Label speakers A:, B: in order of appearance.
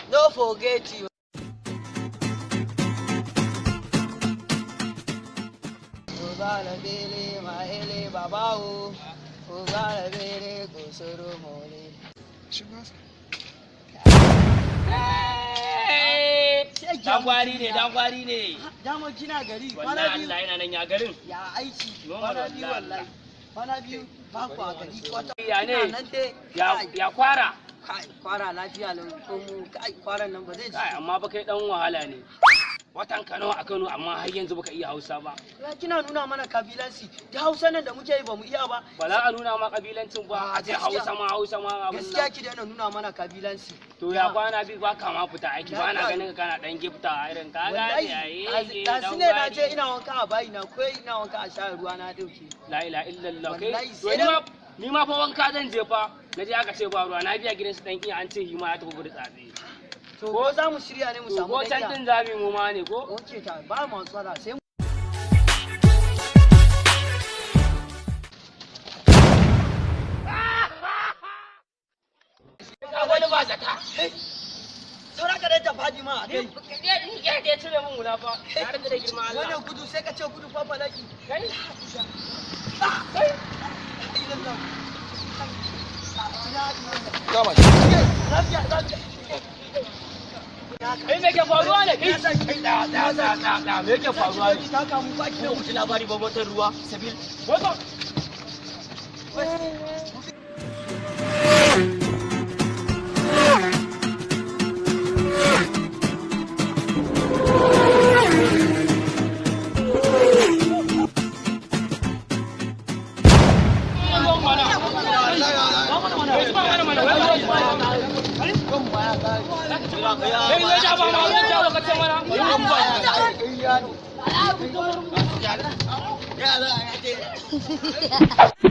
A: No forget you. Ugala bele ma ele baba o. Ugala bele gosoro mole.
B: Dan gwari ne, dan gwari ne.
A: Dama kina gari kwana
B: Wallahi
A: biyu.
B: Allah yana nan ya garin.
A: Ya aiki
B: Normal
A: kwana biyu
B: wallahi.
A: wallahi. Kwana biyu ba ku a gari kwata.
B: Ya ne?
A: Ina nan dai.
B: Ya
A: Kai,
B: ya kwara.
A: kai, kwara lafiya lau ko mu kai kwaran nan ba zai ji.
B: Kai amma ba kai dan wahala ne. Watan Kano a Kano amma har yanzu baka iya Hausa ba.
A: Ya kina nuna mana kabilansi da Hausa nan da muke yi ba mu iya ba.
B: Ba za a nuna ma kabilancin ba a ce
A: Gaskiya.
B: Hausa ma Hausa ma abun
A: Gaskiya
B: nan.
A: ki daina nuna mana kabilansi.
B: To ya kwana biyu ba ka ma fita aiki ba na
A: Lafiya.
B: ganin ka kana dan gifta irin ka gane ayi.
A: Wallahi ɗazu ne na je ina wanka a bayi na ko ina wanka a sha ruwa na ɗauke.
B: La ilaha illallah kai.
A: Wallahi,
B: To
A: sai
B: ni ma ni ma fa wanka zan je fa. Na je aka ce ba ruwa na biya gidan su dan iya an ce hima ya tafi burtsatse.
A: To ko za mu shirya ne mu
B: To
A: samu
B: ko can
A: ɗan
B: din zabi mu ma ne ko?
A: Oke ta ba mu matsala sai mu
B: Ka wani ba zata.
A: Saura ka dai ta fadi ma a kai.
B: Ni ya da cire min hula fa. Na rinka da girma Allah.
A: Wannan gudu sai ka ce gudu fa falaki.
B: Kai.
A: Lafiya lafiya.
B: Kai me ke faruwa ne? Kai da da da da da me ke faruwa ne?
A: Ta kamu ba ki da
B: Ku ji labari ba motar ruwa sabil. Wato Kai zai ja ba ma zai ja ba ka ce mana.
A: Ya za a